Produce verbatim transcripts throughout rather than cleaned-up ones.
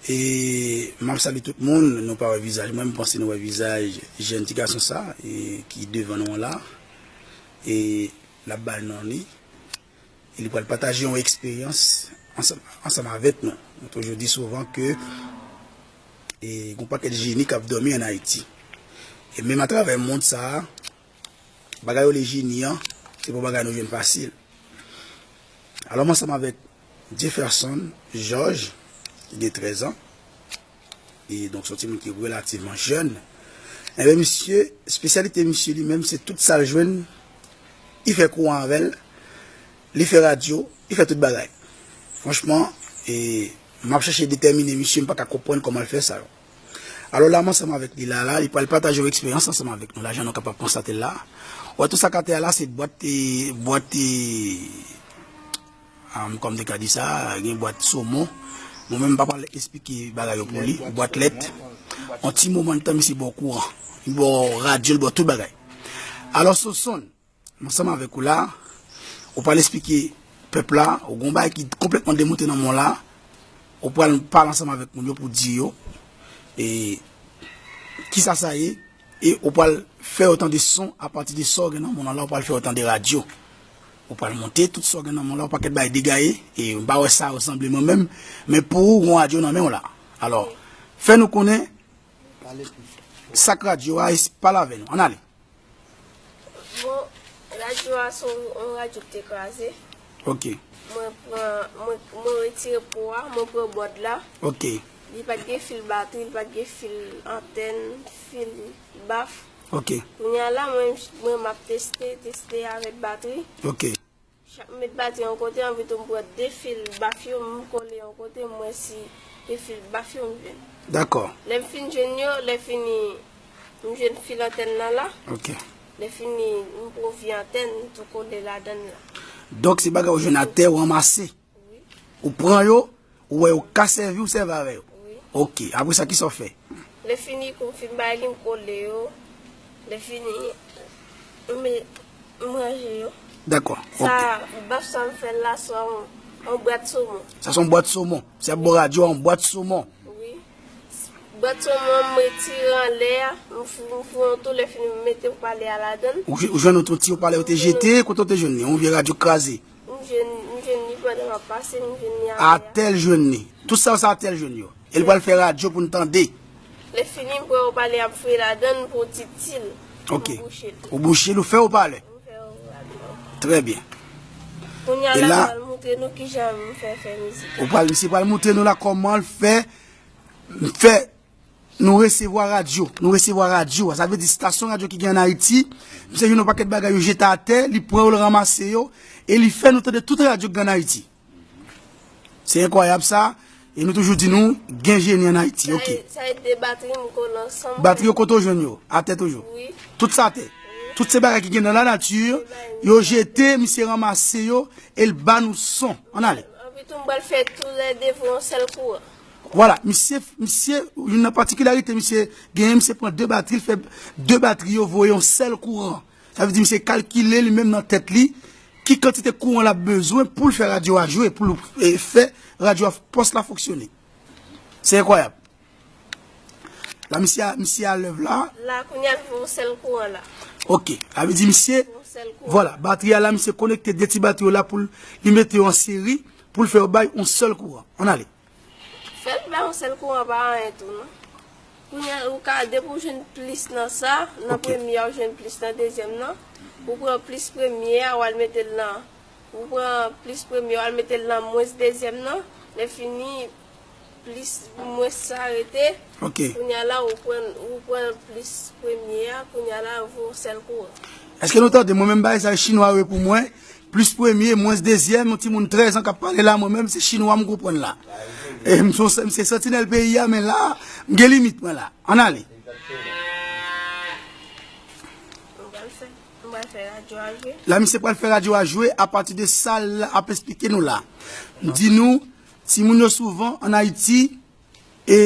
E m ap salye tout moun, nou pa wè vizaj mwen, m panse nou wè vizaj jèn ti gason sa, e, ki devan nou an la. E l ap bay non li. E li pral pataje yon eksperyans ansanm, ansanm avèk nou. Nou toujou di souvan ke, e, gon pakèt jeni k ap dòmi ann Ayiti. E menm atravè mond sa a, bagay yo rele jeni an, se pa yon bagay nou jwenn fasil. Alò, m ansanm avèk Jefferson Georges, ki gen trèz an. E donk, se yon timoun ki relativman jèn. Enben, misye, espesyalite misye li menm, se tout sa l jwenn, li fè kouran avè l, li fè radyo, li fè tout bagay. Franchman, e, m ap chèche detèmine misye, m pa ka konprann kòman l fè sa yo. Alò la, m ansanm avèk li la, la, li pral pataje yon eksperyans ansanm avèk nou la, jan nou kapab konstate l la. Wè, tout sa k atè a la, se bwat, e, bwat, e, um, kòm te ka di sa, gen bwat somon. Mwen menm, m pa pral esplike bagay yo pou li, bwat lèt. Yon ti moman de tan, misye ba w kouran. Li ba w radyo, li ba w tout bagay. Alò, Sosonn, m ansanm avèk ou la, ou pral esplike pèp la, ou gon bagay ki konplètman demoute nan men w la, ou pral pale ansanm avèk moun yo pou di yo, e, kisa sa ye, e ou pral fè yo tande son apati de sa w gen nan men w la, ou pral fè yo tande radyo. Ou pral monte tout sa w gen nan men w la, yon pakèt bagay degaye, e m pa wè sa yo sanble mwen menm, men pou ou, gon radyo nan men w la. Alò, fè nou konnen sa k radyo a, e pale avè nou. Ann ale. Bon, radyo a se yon, yon radyo ki te kraze. Ok. Mwen pran, mwen, mwen retire po a, mwen pran bòd la. Ok. Li pa t gen fil batri, li pa t gen fil antèn, fil baf. Ok. Kounye a la, mwen, mwen m ap teste, teste avèk batri. Ok. Chak m met batri yon kote, anvitou m pran de fil baf yo, m kole yon kote, m wè si e fil baf yo m jwenn. Dakò. Lè m fin jwenn yo, lè fini, m jwenn fil antèn nan la. Ok. Lè fini, m pran vye antèn, m tou kole ladan l la. Donk, se bagay ou jwenn atè, ou ranmase. Wi. Ou pran yo, ou wè yo ka sèvi, ou sèvi avè yo. Wi. Ok. Apre sa, kisa w fè? Lè fini, kou m fin bay li, m kole yo. Lè fini, m, m ranje yo. Dakò. Sa, ok. Baf sa m fè la, se yon, yon bwat somon. Sa se yon bwat somon. Se ap bon radyo, yon bwat somon. Wi. Bwat somon, m retire anlè a, m fou, m fou yon tou, lè fini, m mete opalè a ladan l. Ou, ou jwenn yon ti opalè yo te jete, kote w te jwenn li? Yon vye radyo kraze. M jwenn, m jwenn li pandan m ap pase, m jwenn li atè a. Atè l jwenn li. Tout sa, se atè l jwenn yo. E l pral fè radyo pou n tande. Lè fini, m pran opalè a, m fouye ladan l, m pran yon ti til. Ok. M bouche l. Ou bouche l, ou fè opalè. M fè opalè. Trè byen. Kounye a la, m pral montre nou kijan m fè, fè mizik. Ou pral, misye pral montre nou la kòman l fè, fè Nou resevwa radyo, nou resevwa radyo a. Sa vle di stasyon radyo ki gen ann Ayiti, misye jwenn yon pakèt bagay yo jete atè, li pran yo, l ranmase yo, e li fè nou tande tout radyo k gen ann Ayiti. Se enkwayab sa, e nou toujou di nou, gen jeni ann Ayiti, ok. Sa e, sa e de batri m kole ansanm. Batri yo kote w jwenn yo? Atè toujou? Wi. Tout sa atè? Wi. Tout se bagay ki gen nan lanati, yo jete, misye ranmase yo, e l ba nou son. Ann ale. Anpi tou m pral fè tou lè de voye yon sèl kouran. Vwala, misye, misye, youn nan patikilarite misye genyen, misye pran de batri, l fè de batri yo voye yon sèl kouran. Sa vle di misye kalkile li menm nan tèt li ki kantite kouran l ap bezwen pou l fè radyo a jwe, pou l, e, fè radyo a, pòs la fonksyone. Se enkwayab. La, misye a, misye a lèv la. La, kounye a, l voye yon sèl kouran la. Ok, sa vle di misye, yon sèl kouran. Vwala, batri a la, misye konekte de ti batri yo la pou l, li mete yo an seri, pou l fè yo bay yon sèl kouran. Ann ale. Fè l bay yon sèl kouran pa anyen tou, non. Kounye a, ou ka, depi w jwenn plis nan sa, nan premye a, ou jwenn plis nan dezyèm nan. Ou pran plis premye a, w al mete l nan, ou pran plis premye a, w al mete l nan mwens dezyèm nan. Lè fini, plis mwens sa rete. Ok. Kounye a la, ou pran, ou pran plis premye a, kounye a la, ou voye yon sèl kouran. Èske nou tande? Mwen menm, bagay sa, chinwa yo ye pou mwen. Plis premye, mwens dezyèm, yon timoun trèz an k ap pale la, mwen menm, se chinwa m konprann la. E m se, m se santinèl peyi a, men la, m gen limit mwen la. Ann ale. M pral fè, m pral fè radyo a jwe. La, misye pral fè radyo a jwe apati de sa l ap esplike nou la. M di nou, timoun yo souvan ann Ayiti, e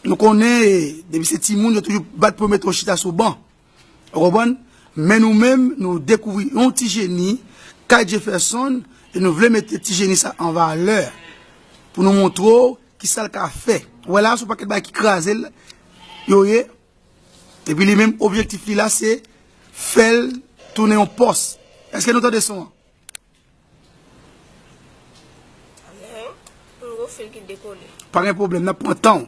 nou konnen, e, depi se timoun, yo toujou bat premye twou chita sou ban. Ou konprann? Men nou menm, nou dekouvri yon ti jeni kay Jefferson, e nou vle mete ti jeni sa an valè pou nou montre w kisa l ka fè. Ou wè la, se yon pakèt bagay ki kraze l, yo ye. Epi li menm, objektif li la, se fè l tounen yon pòs. Èske nou tande son an? Yon gwo fil ki dekole. Pa gen pwoblèm, n ap pran tan w.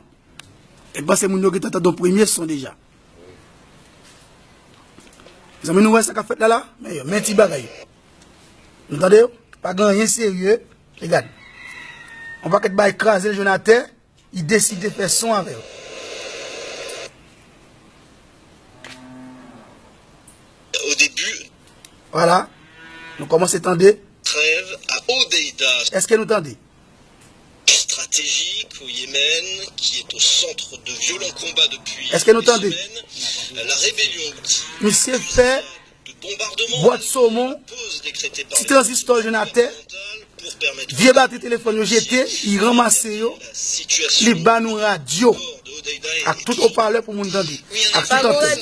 E panse moun yo gentan tande yon premye son deja. Zanmi, nou wè sa k ap fèt la la? Men yo, men ti bagay. Nou tande yo? Pa gen anyen serye. Egad. Yon pakèt bagay kraze l jwenn atè, li deside fè son avè yo. Au début, Vwala. Nou kòmanse tande. Trêve à Hodeida. Èske nou tande? Stratégique au Yémen, qui est au centre de violents combats depuis Èske nou tande? Semaines. La rébellion houthi Misye fè de bombardement bwat somon, pause décrétée par ti tranzistò jwenn atè, vye batri telefòn yo jete, li ranmase yo, li ba nou radyo ak tout opalè pou moun tande, ak tout antèn.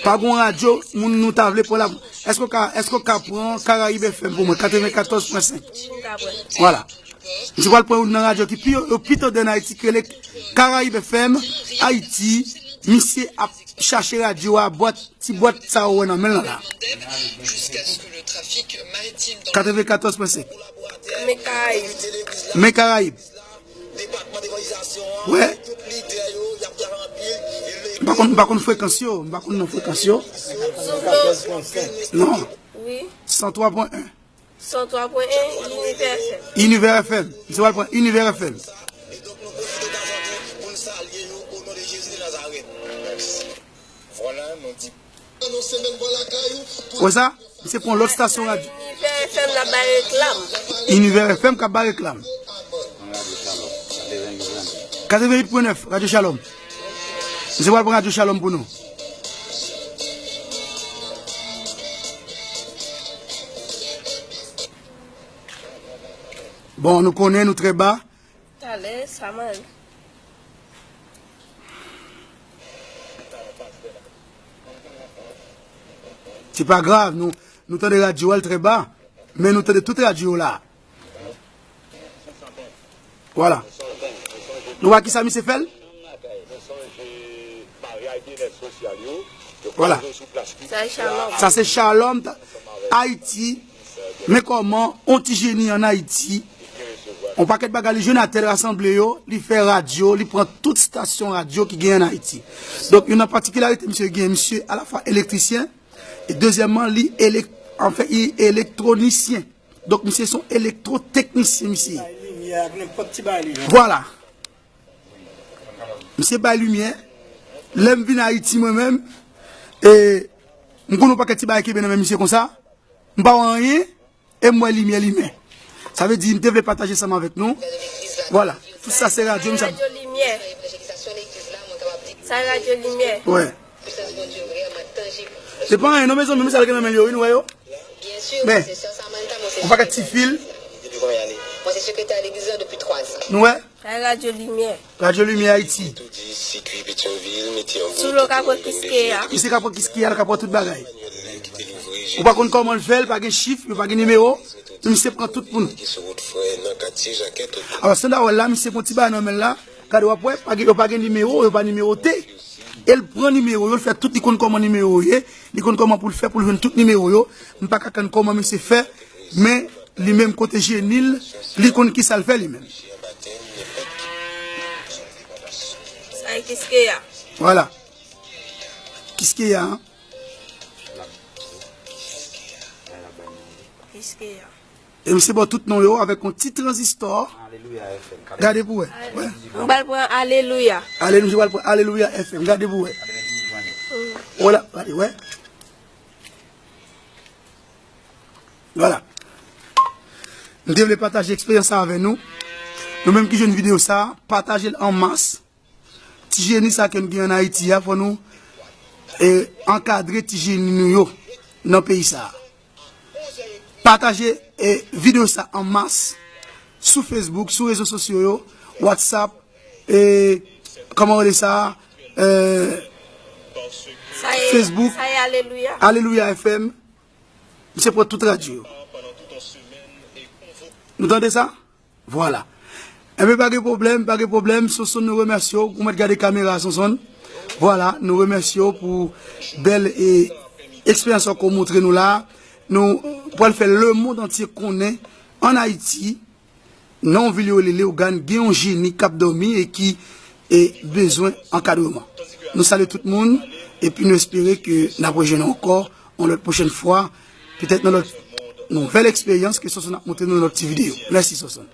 Pa gon radyo moun nou ta vle pran la. Èske w ka, èske w ka pran Karayib F M pou mwen, katrevenkatòz pwen senk? Vwala. Misye pral pran youn nan radyo ki pi, yo pi tande ann Ayiti, ki rele Karayib F M Ayiti. Misye ap chache radyo a, bwat, ti bwat sa ou wè nan men l lan la. Katrevenkatòz pwen senk. Men Karayib. Men Karayib. Wè. M pa konn, m pa konn frekans yo, m pa konn nan frekans yo. Non. San twa pwen en. San twa pwen en, Univers F M. Univers F M. Misye pral pran Univers F M. Wè sa? Misye pran lòt stasyon radyo. Univers F M la bay reklam. Univers F M k ap bay reklam. Katreven uit pwen nèf, Radyo Shalom. Misye pral pran Radyo Shalom pou nou. Bon, nou konnen nou trè ba. Talè, sa manje. Se pa grav, nou, nou tande radyo a, l trè ba. Men nou tande tout radyo yo la. Vwala. Nou wè kisa misye fè l? Vwala. Sa e Shalom. Sa se Shalom Ayiti. Men kòman on ti jeni ann Ayiti, on pakèt bagay li jwenn atè, l rasanble yo, li fè radyo, li pran tout stasyon radyo ki genyen ann Ayiti. Donk, youn nan patikilarite misye genyen, misye alafwa elektrisyen, e dezyèmman, li elek, anfen, li elektwonisyen. Donk, misye se yon elektwoteknisyen, misye ye. Vwala. Misye bay limyè. Lè m vin Ayiti, mwen menm, e, m konn yon pakèt ti bagay kenbe nan men misye konsa. M pa wè anyen, e m wè limyè limen. Sa vle di, m te vle pataje sa m avèk nou. Vwala. Tout sa se radyo, m sa. Radyo Limyè. Sa radyo Limyè. Wè. Se pa anyen non, mezanmi, men sa l gen nan men l yo, wi, nou wè yo. Men, yon pakèt ti fil. Nou wè? Sa radyo Limyè. Radyo Limyè Ayiti. Sou lo ka pran Kiskeya. Misye ka pran Kiskeya, l ka pran tout bagay. Ou pa konn kòman l fè, l pa gen chif, yo pa gen nimewo. Men misye pran tout pou nou. Alò, sandawèl la, misye pran ti bagay nan men l la. Gade, w ap wè, pa gen, yo pa gen nimewo, yo pa nimewote. E l pran nimewo yo, l fè tout, li konn kòman nimewo yo ye, li konn kòman pou l fè pou l jwenn tout nimewo yo. M pa ka konn kòman misye fè, men li menm kote jeni l, li konn kisa l fè li menm. Sa e Kiskeya. Vwala. Kiskeya, an. Kiskeya. E misye ba w tout non yo avèk yon ti tranzistò. Gade pou wè. Wè. M pral pran Alelouya. Alelouya, misye pral pran Alelouya F M. Gade pou wè. Wè la, gade, wè. Vwala. M te vle pataje eksperyans sa avè nou. Nou menm ki jwenn videyo sa, pataje l an mas. Ti jeni sa ke nou gen ann Ayiti a, fò nou, e, ankadre ti jeni nou yo nan peyi sa. Pataje, e, videyo sa an mas sou Facebook, sou rezo sosyo yo, WhatsApp, e, kòman rele sa, e, Sa e, Facebook, sa e Alelouya. Alelouya F M. Misye pran tout radyo yo. Nou tande sa? Vwala. Enben, pa gen pwoblèm, pa gen pwoblèm. Sonson, nou remèsye w. Ou mèt gade kamera, Sonson. Vwala, nou remèsye w pou bèl e eksperyans sa ke w montre nou la. Nou pral fè lemonn antye konnen ann Ayiti, nan yon vil yo rele Leyogàn, gen yon jeni k ap dòmi e ki e bezwen ankadreman. Nou salye tout moun, epi nou espere ke n ap rejwenn ankò yon lòt pwochèn fwa, petèt nan lòt nouvèl eksperyans ke Sonson ap montre nou nan lòt ti videyo. Mèsi, Sonson.